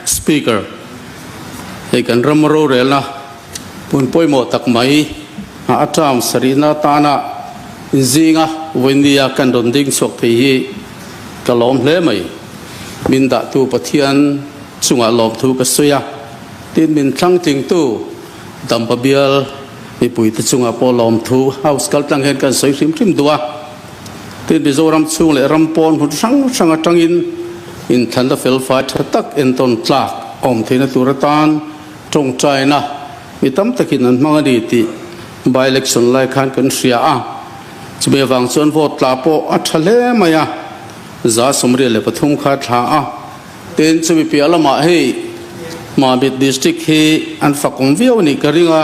Speaker, hei kan ram rorelna hmun pawimawh tak mai a term sarihna atana inzinga vawinia kan rawn ding chhuak thei hi ka lawm hle mai. Min dahtu Pathian chungah lawmthu ka sawi a, tin min thlangtlingtu Dampa bial mipuite chungah pawh lawmthu House kaltlang hian kan sawi hrim hrim duh a. Tin, Mizoram chhung leh ram pawn hmun hrang hrang atangin inthlanna felfai tha tak entawn tlak awm theihna tur atan tawngtaina mi tam takin an hmang a ni tih by-election lai khan kan hria a. Chumi avang chuan vote tla pawh a tha hle mai a, 123 kha a thla a. Tin, chumi piah lamah hei Mamit District hi an fak awm viau a nih ka ring a,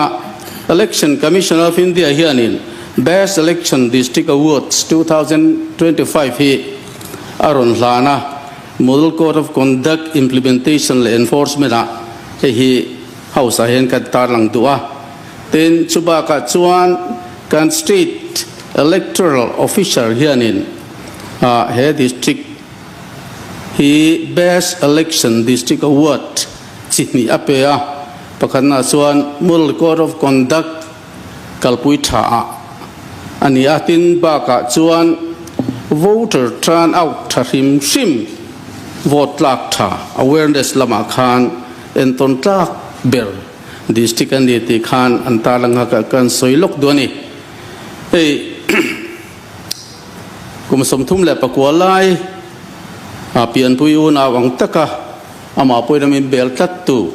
Election Commission of India hianin Best Election District Awards 2025 hi a rawn hlan a, Model Code of Conduct Implementation leh Enforcement ah hei hi House ah hian kan tarlang duh a. Tin, chubakah chuan kan State Electoral Officer hianin he District hi Best Election District Award chi hnih a pe a, pakhatnaah chuan Model Code of Conduct kalpui tha ah a ni a, tin bakah chuan Voter Turnout tha hrim hrim vote tlak tha awareness lamah khan entawn tlak ber district a ni tih khan an tarlang a, kan sawi lawk duh a ni. Hei. Kum 34 lai a pianpui unau ang taka amah pawhin a min bel tlat tu.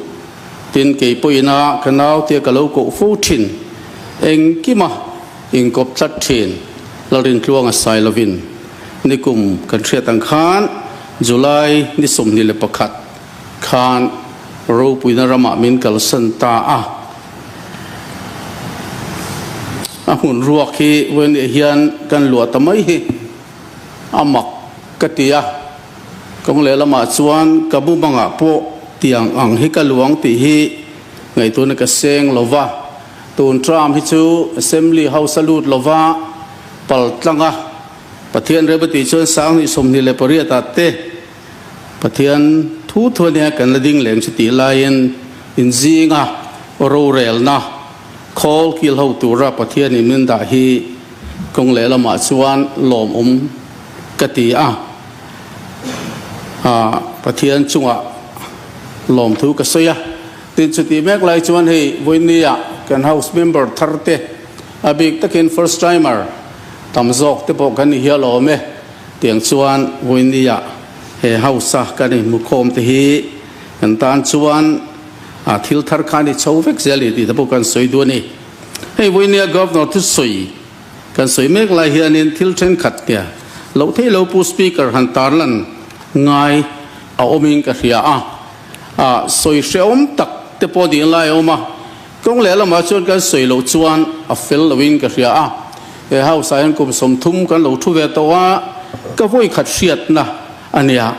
Tin, kei pawhin a ka nau tia ka lo koh fo thin. Engkima inkawp tlat thin Lalrintluanga sai lovin nikum kan hriat ang khan July ni 21 khan ropuina ramah min kalsan ta a. A hmun ruak hi vawiin hian kan luah ta mai hi a mak ka ti a, kawng lehlamah chuan ka bumangah pawh tiang ang hi ka luang tih hi ngaihtuahna ka seng lo va, tun term hi chu Assembly House a lut lo va, pal tlang a, Pathian rem a tih chuan 2028 ah te Pathian thu thu ania kan la ding leng chu tih laiin inzinga rorelna Khawl kil ho tura Pathianin min dah hi kawng lehlamah chuan lawmawm ka ti a, Pathian chungah lawmthu ka sawi a. Tin, chutih mek lai chuan hei vawinia kan House member thar te, a bik takin first timer tam zawk te pawh kan ni hial awm e. Tiang chuan vawinia he House a kan inhmukhawm te hi kan tan chuan A thil thar khan i chho vek zel i tih te pawh kan sawi duh a ni. Hei vawinia Governor thusawi kan sawi mek lai hianin thil thenkhat tia loh theih lo Pu Speaker han tarlan ngai a awmin ka hria a. A sawi hrehawm tak te pawh ding lai a awm a, kawng lehlamah chuan kan sawi loh chuan a fel loin ka hria a. He House ah hian kum 30 kan lo thu ve tawh a, ka vawikhat hriatna a nia.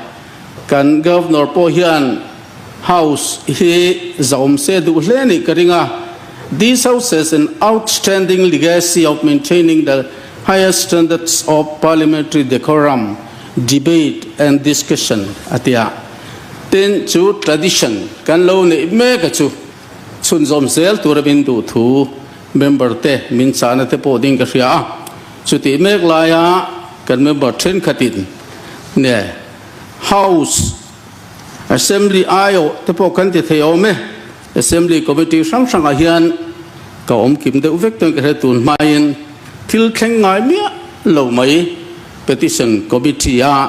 Kan Governor pawh hian House hi zahawm se duh hle nih ka ring a, This house has an outstanding legacy of maintaining the highest standards of parliamentary decorum, debate and discussion a ti a. Tin, chu tradition kan lo neih mek a chu chhunzawm zel tura min duh thu member te min chahna te pawh ding ka hria a. Chutih mek laia kan member thenkhatin nge House Assembly aiawh te pawh kan ti thei awm e. Assembly Committee hrang hrangah hian ka awm kim deuh vek chuan ka hre tun hmain thil thleng ngai miah lo mai Petition Committee a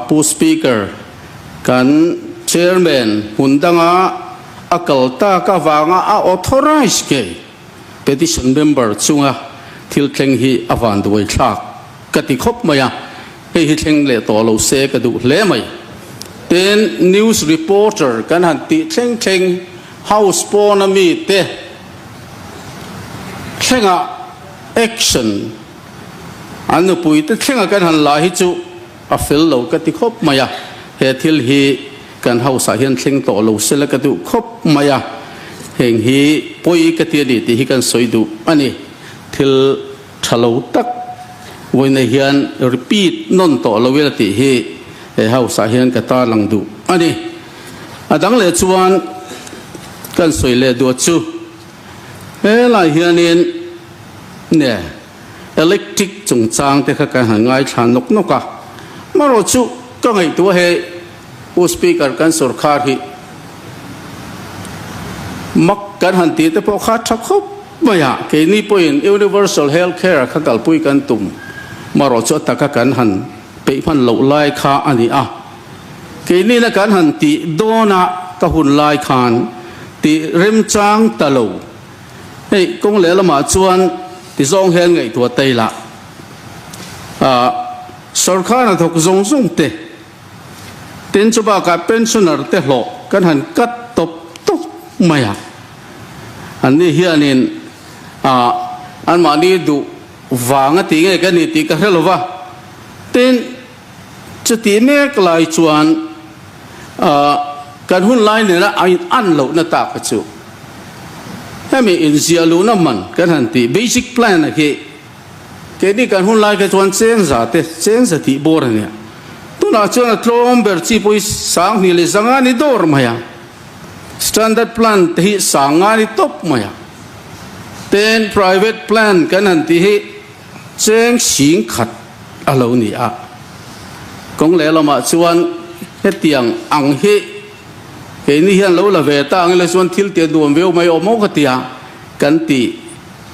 Pu Speaker kan Chairman hmun danga a kal tak avanga a authorise ngei Petition member chunga thil thleng hi a vanduai thlak ka ti khawp mai a. Hei hi thleng leh tawh lo se ka duh hle mai. Tin, news reporter kan han tih thleng thleng house pawna mite thlengah action an nupuite thlenga kan han la hi chu a fel lo ka ti khawp mai a. He thil hi kan house ah hian thleng tawh lo se la ka duh khawp mai a. Heng hi pawi ka ti a ni tih hi kan sawi duh a ni. Thil Tha lo tak vawiina hian repeat nawn tawh lo ila tih hi he house ah hian ka tarlang duh a ni. A dang leh chuan kan sawi leh duat chu helai hianin ne electric chungchang te kha kan han ngaithla nawk nawk a, marawh chu ka ngaihtuah he Pu Speaker kan sorkar hi mak kan han tih te pawh kha tha khawp mai a, keini pawhin Universal Health Care kha kalpui kan tum marawh chu a taka kan han peih hman loh lai kha a ni a. Keinina kan han tih dawna ka hun lai khan tih remchang ta lo. Hei kawng lehlamah chuan ti zawng hian ngaihtuah ta ila ah sorkar hnathawk zawng zawng te tin chu bakah pensioner te hlawh kan han cut tawp tawp mai a. Anni hianin ah anmahni duh vang a tih nge ka ni tih ka hre lo va. Tin. Chutih mek lai chuan kan hun lai nena a in an lohna tak kha chu hemi inziah luhna man kan han tih basic plan a khi keini kan hun lai kha chuan cheng za te cheng za tih bawr a nia. Tunah chuan a tlawm ber chi pawh hi 2000 leh 500 ni dawr mai a, standard plan te hi 500 ni tawp mai a, ten private plan kan han tih hi Cheng 10,000 a lo ni a, kawng lehlamah chuan hetiang ang hi keini hian lo la ve ta ang ila chuan thil tia nuam viau mai awm aw ka tia kan ti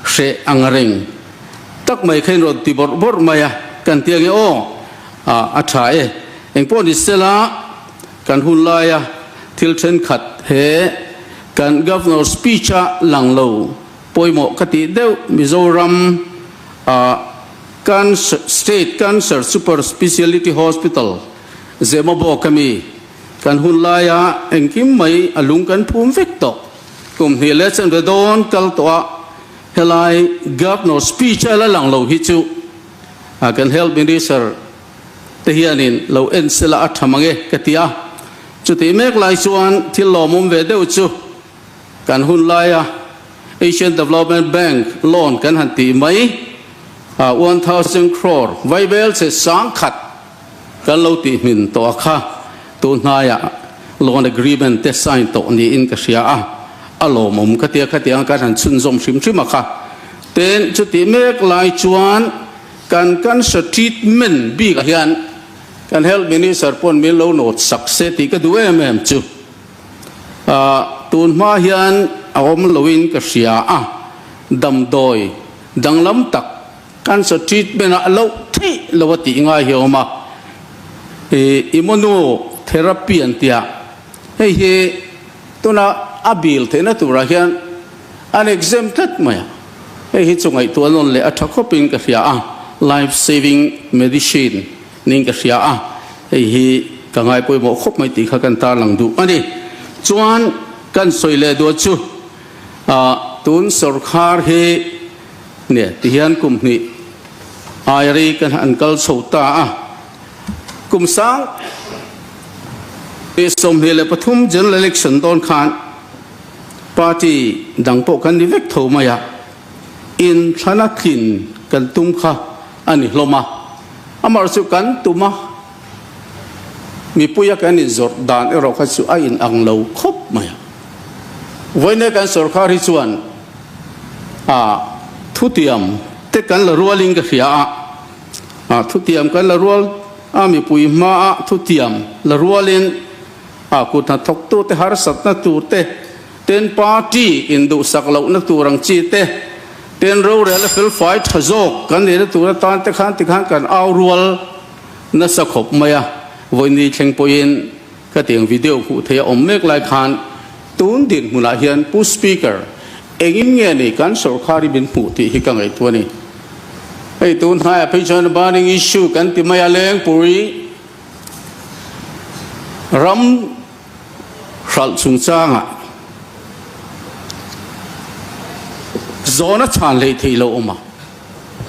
hreh ang reng tak mai kha in rawn ti bawrh bawrh mai a, kan ti ange aw a tha e. Engpawh ni sela kan hun laia thil thenkhat he kan Governor speech a lang lo. Pawimawh ka tih deuh Mizoram ah Cancer State Cancer Super Speciality Hospital Zemabawk ami kan hun laia engkim mai a lung kan phum vek tawh. Kum hnih leh chanve dawn kal tawh a helai Governor speech a la lang lo hi chu kan Health Minister te hianin lo en sela a tha mang e ka ti a. Chutih mek lai chuan thil lawmawm ve deuh chu Kan hun laia Asian Development Bank loan kan han tih mai a 1000 crore vaibel che 10,000 kan lo tih hmin tawh a kha tun hnaiah loan agreement te sign tawh niin ka hria a, a lawmawm ka tia khatiang kan han chhunzawm hrim hrim a kha. Tin, chutih mek lai chuan kan cancer treatment bikah hian kan Health Minister pawn min lo nawt sak se tih ka duh em em chu. Tun hma hian a awm loin ka hria a, damdawi danglam tak cancer treatment ah loh theih lo a tih ngai hi a awm a, immunotherapy an tia, hei hi tuna a bil theihna turah hian an exempt tlat mai a, hei hi chu ngaihtuah nawn leh a tha khawpin ka hria a, life saving medicine Ning ka hria a, hei hi ka ngai pawimawh khawp mai tih kha kan tarlang duh a ni. Chuan kan sawi leh duah chu tun sawrkhar hi nge tihian kum hnih ai rei kan han kal chho ta a, kum sang 23 general election dawn khan party dang pawh kan ni vek tho mai a, inthlana tlin kan tum kha a ni hlawm a. Amah chu kan tum a, mipuia kan inzawrh dan erawh kha chu a inang lo khawp mai a. Vawiin kan sorkar hi chuan a thutiam te kan la rualin ka hria a, a thutiam kan la rual a mipui hmaa thutiam la rualin a kut hnathawktute harsatna tur te, Ten party induhsak lohna tur ang chi te, ten rorel a felfai tha zawk kan neihna tur atan te khan tikhan kan au rual nasa khawp mai a. Vawiini thleng pawhin khatiang video hmuh theih a awm mek lai khan tun dinhmunah hian Pu Speaker engin nge ni kan sawrkhar hi min hmuh tih hi ka ngaihtuah a ni. Hei tun hnaiah phei chuan burning issue kan ti mai a, Lengpui ram hralh chungchangah zawhna chhan hleih theih lo awm a.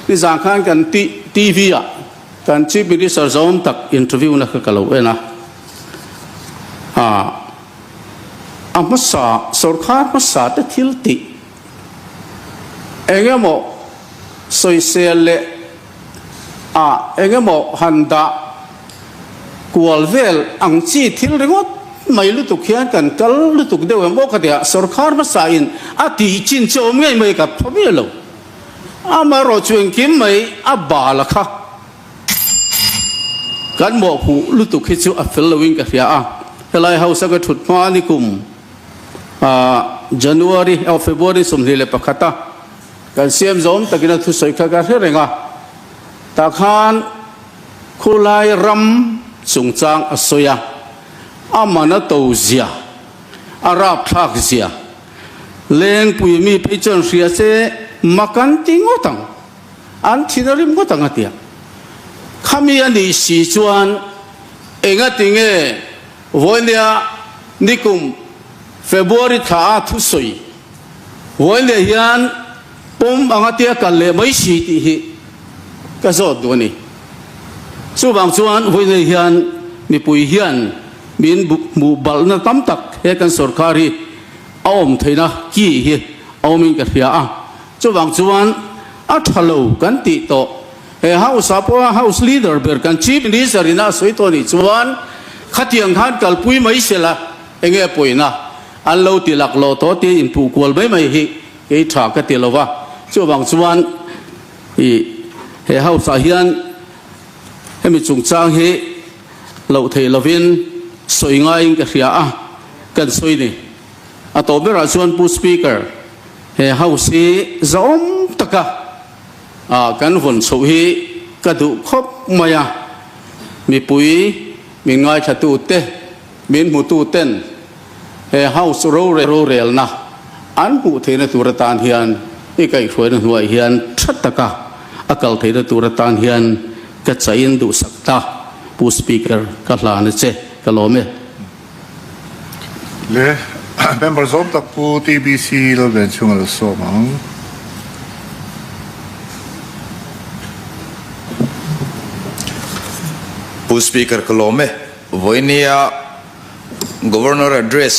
Nizan khan kan TV ah kan Chief Minister zawm tak interview na kha ka lo en a. A hmasa, sorkar hmasa te thil tih eng emaw sawisel leh a eng emaw han dah kual vel ang chi thil ringawt. mai lutuk hian kan kal lutuk deuh em aw ka ti a, sorkar hmasa in a tih chin chu awm ngei mai ka pha miah lo. Amaherawh chu engkim mai a bal a kha. Kan mawhphuh lutuk hi chu a fel lo in ka hria a, helai house a ka thut hma ni kum January oh February 21 a kan siam zawm takin a thusawi kha ka hre reng a, tah khan khulai ram chungchang a sawi a, a man a to zia, a rapthlak zia, Lengpui mi phei chuan hria se mak an ti ngawt ang, an thin a rim ngawt ang a ti a. Khami a nih si chuan engati nge vawinia nikum February thla a thusawi vawinia hian pawm anga tia kal leh mai si tih hi ka zawt duh a ni. Chuvang chuan vawinia hian mipui hian min hmuh balhna tam tak he kan sorkar hi a awm theihna ki hi a awmin ka hria a. Chuvang chuan a tha lo kan tih tawh he House ah pawha House Leader ber kan Chief Minister ina a sawi tawh nih chuan khatiang khan kalpui mai sela enge pawina an lo ti laklawh tawh tia inpuh kual mai mai hi kei tha ka ti lo va. Chuvang chuan i he House ah hian hemi chungchang hi loh theih lovin sawi ngaiin ka hria a, kan sawi ni. A tawh berah chuan Pu Speaker, he House hi zahawm taka kan vawn chhoh hi ka duh khawp mai a, mipui min ngaithlatute, min hmututen he House rorelna an hmuh theihna tur atan hian i kaihhruaina hnuaiah hian tha taka a kal theihna tur atan hian ka chain duhsak ta Pu Speaker ka hlan a che, ka lawm e. Le member zawm tak Pu TBC Lalvenchhunga lo sawm ang. Pu Speaker ka lawm e. Vawinia Governor Address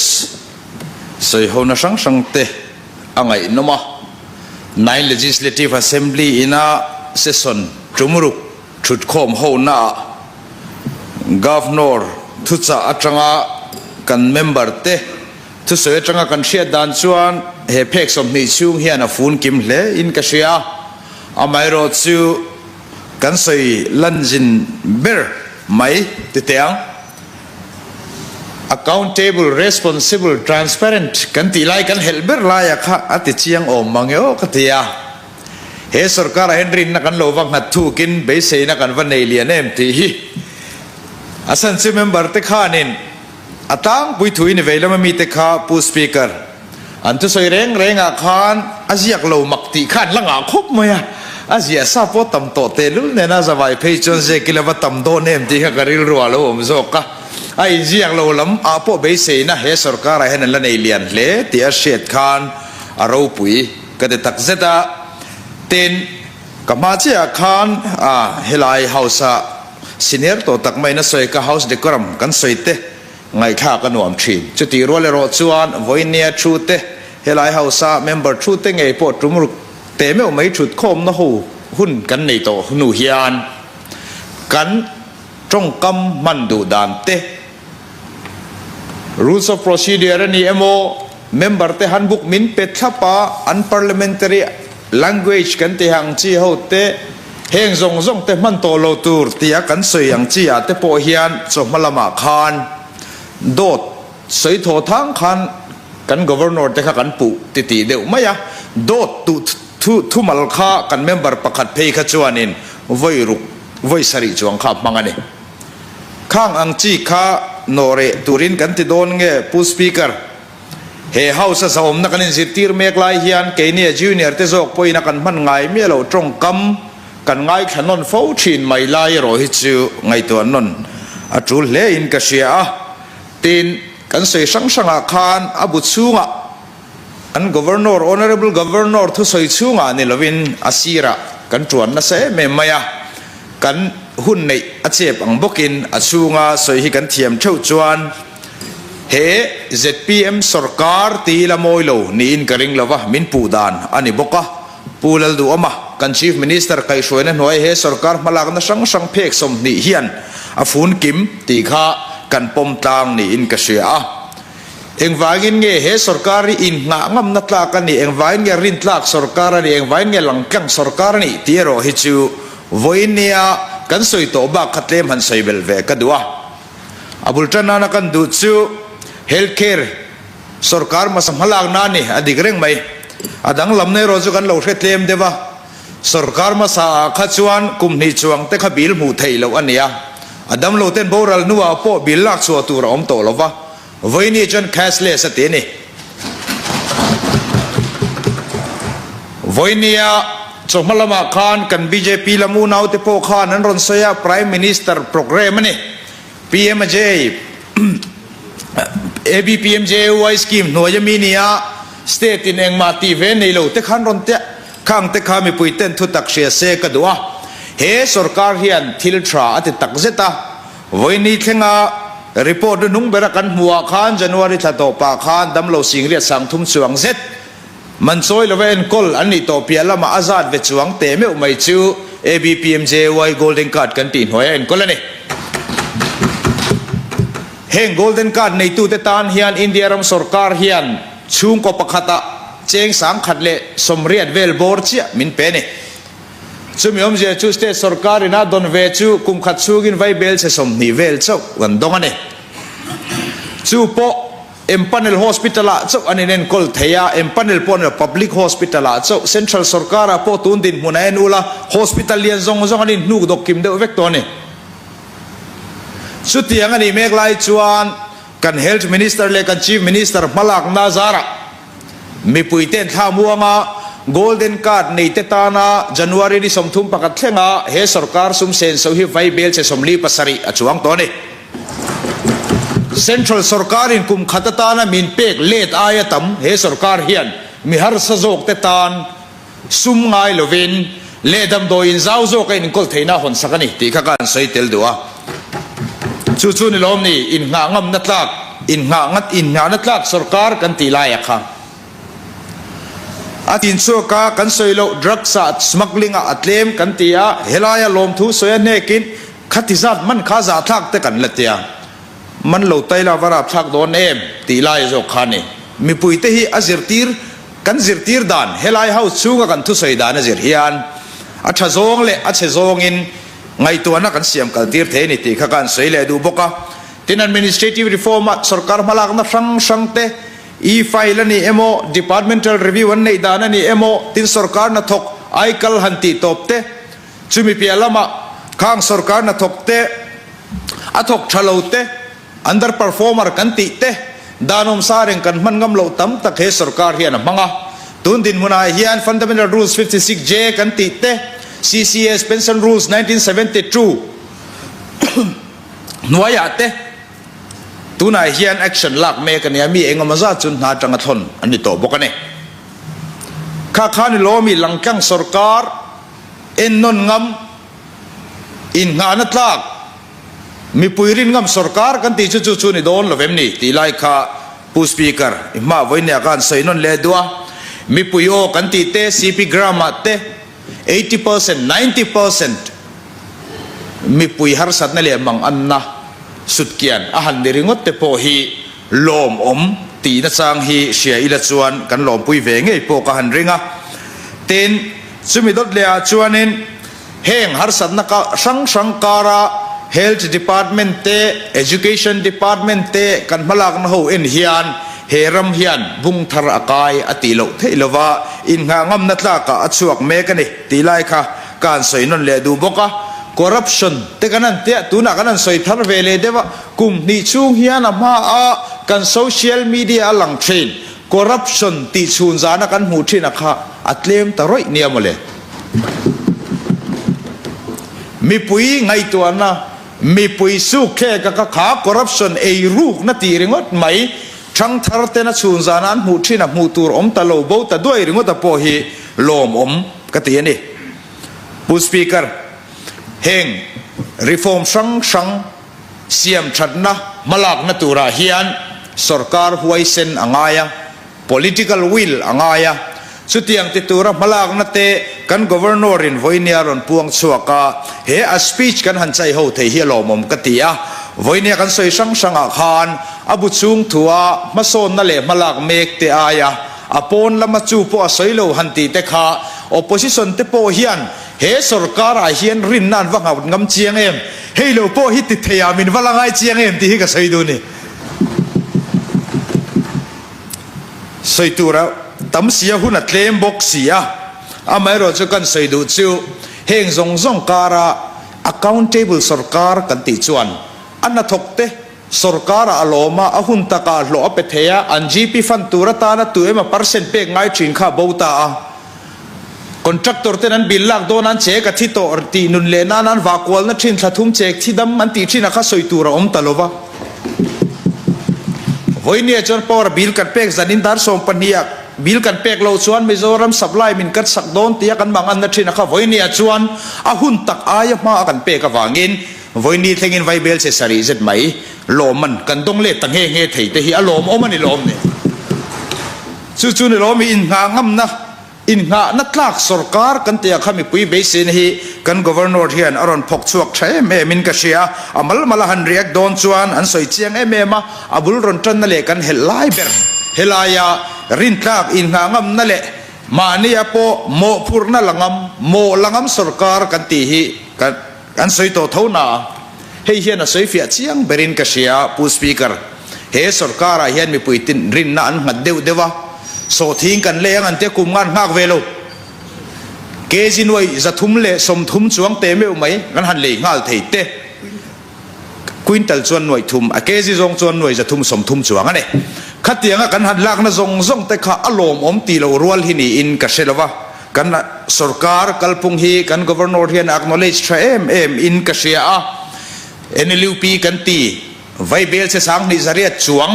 sawihona hrang hrang te a ngaihnawm a. Nine Legislative Assembly ina session tumruk Thutkhawm honaah Governor thuchah atanga kan member te thusawi atanga kan hriat dan chuan he phek 20 chhung hian a fun kim hle in ka hria. Amaherawh chu kan sawi lanzin ber mai ti teh ang. Accountable, responsible, transparent kan tih lai kan helh ber laia kha a ti chiang awm mang e aw ka ti a. He sorkarah hian rinna kan lo va nghat thukin beiseina kan va nei lian em tih hi a chhan chu member te khanin a tlangpui thui ni vei lama mite kha Pu Speaker an thusawi reng rengah khan a ziak lo mak tih kha an la ngah khawp mai a, a ziah sa pawh tam tawh tehlul nena zavai phei chuan ziak ila va tam dawn em tih kha ka rilru ah lo awm zawk a, a inziak lo lam ah pawh beiseina he sorkarah hian an la nei lian hle tih a hriat khan a ropui. Ka ti tak zet a, tin, ka hma chiah ah khan a helai house ah senior tawh tak maiin a sawi ka house decorum kan sawi te ngaihthlak a nuam thin. Chutih rual erawh chuan vawinia thu te helai house a member thu te ngei pawh tum ruk teh meuh mai thut khawmna ho hun kan nei tawh hnu hian kan tawngkam hman duh dan te Rules of Procedure a ni emaw, member te handbook min pe thlap a, an parliamentary language kan tih ang chi ho te, heng zawng zawng te hman tawh lo tur tia kan sawi ang chi ah te pawh hian chawhma lamah khan dawt sawi thaw thang khan kan Governor te kha kan puh ti tih deuh mai a, dawt tuh thu thumal kha kan member pakhat phei kha chuanin vawi ruk vawi sarih chuang kha a hmang a ni. Khang ang chi kha nawhreh turin kan ti dawn nge Pu Speaker? He House a zahawmna kan inzirtir mek lai hian keini a junior te zawk pawhin a kan hman ngai miah loh tawngkam kan ngaithla nawn fo thin mai lai erawh hi chu ngaihtuah nawn a tul hle in ka hria a. Tin, kan sawi hrang hrangah khan a bu chhungah an Governor, Honourable Governor thusawi chhungah ni lovin a sirah kan tuan nasa em em mai a. Kan hun neih a chep ang bawkin a chhunga sawi hi kan thiam theuh chuan he zpm sorkar ti ila mawi lo niin ka ring lova min puh dan a ni bawk a. Pu Lalduhawma, kan Chief Minister kaihhruaina hnuai he sorkar hmalakna hrang hrang phek 20 hian a fun kim tih kha. kan pawm tlang niin ka hria a. Engvangin nge he sorkar hi inngah ngamna tlak a nih, engvangin nge rintlak sorkar a nih, engvangin nge langtlang sorkar a nih tih erawh hi chu vawinia kan sawi tawh bak kha tlem han sawi belh ve ka duh a. A bul tan nana kan duh chu Health Care sorkar hmasa hmalakna a ni, a dik reng mai. A danglamna erawh chu kan lo hre tlem deuh a, sorkar hmasa ah kha chuan kum hnih chuang te kha bill hmuh theih loh a ni a, a damlo ten boral hnuah pawh bill lak chhuah tur a awm tawh lo va, vawiini chuan cashless a ti a ni. Vawinia chawhma lamah khan kan bjp lam unaute pawh khan an rawn sawi a, Prime Minister programme a ni. PMJ, ABPMJAY scheme hnuai ami nia state in engmah tih ve nei lo te khan rawn tia khang te kha mipui ten thu tak hria se ka duh a. He sorkar hian thil tha a ti tak zet a. Vawiini thlenga report lu hnung bera kan hmuh ah khan January thla tawh pah khan damlo singriat sangthum chuang zet Man chawi lova enkawl an nih tawh piah lamah a zat ve chuang teh meuh mai chu ABPMJAY Golden Card kan tih hnuaia enkawl a ni. Heng Golden Card neitute tan hian India ram sorkar hian chhungkaw pakhatah cheng 1080 vel bawr chiah min pe a ni. Chumi awmzia chu state sorkarin a dawn ve chu kum khat chhungin vaibel chhe 20 vel chauh kan dawng a ni. Chu pawh Empanel Hospital ah chauh an inenkawl thei a, Empanel pawh an Public Hospital ah chauh, Central Sorkar ah pawh tun dinhmun a en ula, Hospital lian zawng zawng an inhnuk dawk kim deuh vek tawh a ni. Chutiang a nih mek lai chuan kan Health Minister leh kan Chief Minister hmalakna zarah mipui ten thla muanga Golden Card nei te tana January ni 31 thlenga he sorkar sum senso hi vai bel che 47 a chuang tawh a ni. Central sorkarin kum khat atana min pek let aia tam he sorkar hian mi harsa zawkte tan sum ngai lovin leh damdawiin zau zawka inkawl theihna a hawnsak a ni tih kha ka han sawi tel duh a. Chu chu ni lawm ni, innghah ngamna tlak, innghah ngat innghahna tlak sorkar kan tih laia kha. A tinchhuak a, kan sawi loh drugs ah smuggling ah a tlem kan ti a, helaia lawmthu sawi a hnekin Khati zat man kha zahthlak te kan la tia, man lo tai la va rapthlak dawn em tih lai zawk kha a ni. Mipui te hi a zirtir, kan zirtir dan helai house chhunga kan thusawi dan a zir hian a tha zawng leh a chhe zawngin ngaihtuahna kan siam kal tir thei a ni tih kha ka han sawi leh duh bawk a. Tin, administrative reform a sorkar hmalakna hrang hrang te, e-file a ni emaw, departmental review an neih dan a ni emaw, tin sorkar hnathawk aikal han tih tawp te, Chumi piah lamah khang sorkar hnathawk te, a thawk tha lo te, under performer kan tih te, danawm sa reng kan hman ngam loh tam tak he sorkar hian a hmang a. Tun dinhmunah hian Fundamental Rules 56J kan tih te, CCS Pension Rules 1972 hnuaiah te tunah hian action lak mek a ni a, mi engemaw zat chu hna atanga thawn an ni tawh bawk a ni. Kha kha ni lawmi langtlang sorkar Ennawn ngam, innghahna tlak, mipui rin ngam sorkar kan tih chu chu chu ni dawn lo vem ni tih lai kha Pu Speaker i hma vawinia khan sawi nawn leh duh a. Mipui aw kan tih te CP Gram ah te 80%, 90% mipui harsatna leh manganna sutkian a han ni ringawt te pawh hi lawmawm tihna chang hi hria ila chuan kan lawmpui ve ngei pawh ka han ring a. Tin, chumi dawt leh ah chuanin heng harsatna ka hrang hrang kara Health Department te, Education Department te kan hmalakna ho en hian he ram hian bung thar a kai a tih loh theih lova innghah ngamna tlakah a chhuak mek a ni tih lai kha ka han sawi nawn leh duh bawk a. Corruption te kan han tia, tunah kan han sawi thar ve leh deuh a, kum hnih chhung hian a hma a kan social media a lang thin. Corruption tih chhun zana kan hmuh thin a kha a tlem ta rawih nia mawle. Mipui ngaihtuahna, mipui sukthlek a ka kha corruption ei rukna tih ringawt mai, thangthar tena chhun zana an hmuh thin a hmuh tur awm ta lo bo ta duai ringawt a pawh hi lawmawm ka ti a ni. Pu Speaker, heng reform hrang hrang, Siam thatna hmalakna turah hian sorkar huaisen a ngai a, political will a ngai a. Chutiang ti tura hmalakna te kan Governor-in vawinia rawn puang chhuak a, he a speech kan han chai ho thei hi a lawmawm ka ti a. Vawinia kan sawi hrang hrangah khan a bu chhung thua hmasawnna leh hmalak mek te aia a pawn lama chu pawh a sawi lo han tih te kha opposition te pawh hian he sorkar ah hian rinna an va nghaut ngam chiang em? Hei lo pawh hi ti thei ah min va la ngai chiang em tih hi ka sawi duh ni. Sawi tura tam sia hun a tlem bawk si a, amaherawh chu kan sawi duh chu heng zawng zawng kara Accountable sorkar kan tih chuan a hnathawk te sorkar ah a lawm a, a hun tak ah hlawh a pe thei a, an GP fund tur atana tu emaw percent pek ngai thin kha a bo ta a. Contractor ten an bill lak dawn an chek a thi tawh tih nun leh nan an vah kualna thin thla thum chek thi dam an tih thin a kha sawi tur a awm ta lo va. Vawinia chuan power bill kan pek zanin dar 12 ah Bill kan pek loh chuan Mizoram supply min cut sak dawn tia kan manganna thin a kha vawinia chuan a hun tak aia hma a kan pek avangin vawini thlengin vaibel che sarih zet mai lawmman kan dawng let ta nghe nghe thei te hi a lawmawm a ni lawm ni. Chu chu ni lawm i innghah ngamna innghahna tlak sorkar kan tih ah kha mipui beiseina hi kan Governor hian a rawn phawk chhuak tha em em in ka hria a mal mal a han react dawn chuan an sawi chiang em em a A bul rawn tanna leh kan helh lai ber helaia rintlak inngah ngamna leh mahnia pawh mawhphurhna la ngam, mawh la ngam sorkar kan tih hi kan sawi tawh tho na a, hei hian a sawi fiah chiang berin ka hria Pu Speaker. He sorkarah hian mipui tin rinna an nghat deuh deuh a, sawhthing kan lei ang an tia kum ngan nghak ve lo. Kg nuai 330 chuang te meuh mai kan han lei nghal thei te. Quintal chuan nuaih thum, a kg zawng chuan nuaih 330 chuang a ni. Khatianga kan han lakna zawng zawng te kha a lawmawm tih loh rual hi niin ka hre lo va, kan sorkar kalphung hi kan Governor hian a acknowledge tha em em in ka hria a. NLUP kan ti, vaibel che 2000 zariat chuang,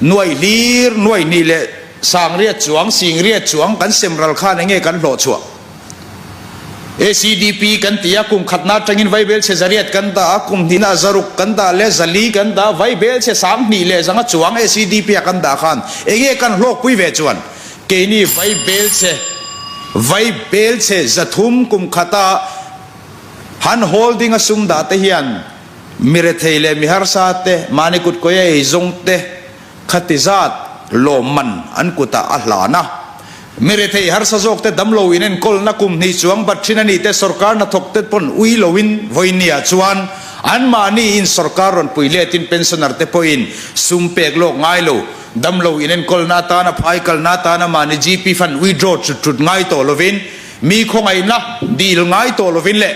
nuaih hlir, nuaih hnih leh sangriat chuang, singriat chuang kan sem ral khan enge kan hlawh chhuah? ACDP kan ti a, kum khatna atangin vaibel chhe zariat kan dah a, kum hnihna zaruk kan dah leh zali kan dah a, vaibel chhe 2000 leh zanga chuang ACDP ah kan dah khan enge kan hlawkpui ve chuan keini vaibel chhe vaibel chhe 300 kum khata han holding a sum dah te hian mirethei leh miharsa te mahni kutkawi a eizawng te Khati zat lawmman an kutah a hlan a. Mi rethei harsa zawk te damlo in enkawlna kum hnih chuang bat thin a nih te sorkar hnathawk te pawn ui loin vawinia chuan anmahni in sorkar rawn pui letin pensioner te pawhin sum pek lawk ngai lo damlo in enkawlna atana phai kalna atana mahni GP fund withdraw chut chut ngai tawh lovin mi khawngaihna dil ngai tawh lovin leh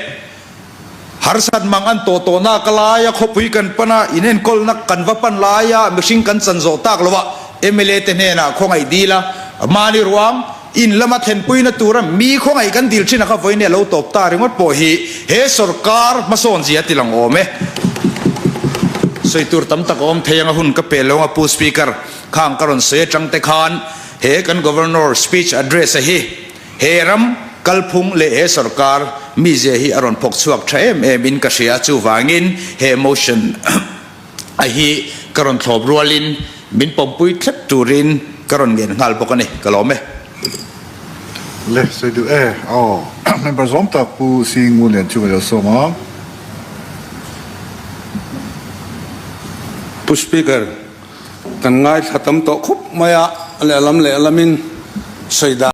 Harsat mang an tawh tawhna ka laia khawpui kan pan a, inenkawlna kan va pan laia mihring kan chan zawh tak lo a, mla te hnenah khawngaih dil a, mahni ruang in lama thlenpuina tura mi khawngaih kan dil thin a kha vawiin a lo tawp ta ringawt pawh hi he sorkar hmasawn zia ti lang awm e. Sawi tur tam tak a awm thei ang a hun ka pe lo ang a Pu Speaker, khang ka rawn sawi atang te khan he kan Governor speech address a hi He ram kalphung leh he sorkar mizia hi a rawn phawk chhuak tha em em in ka hria, chuvangin he motion a hi ka rawn thlawp rualin min pawmpui thlep turin ka rawn ngen nghal bawk a ni, ka lawm e. Le sawi duh e aw. Member zawm tak Pu Sing Ngun Lian chu ka lo sawm a. Pu Speaker, kan ngaithla tam tawh khup mai a, lehlam lehlam in sawi dan.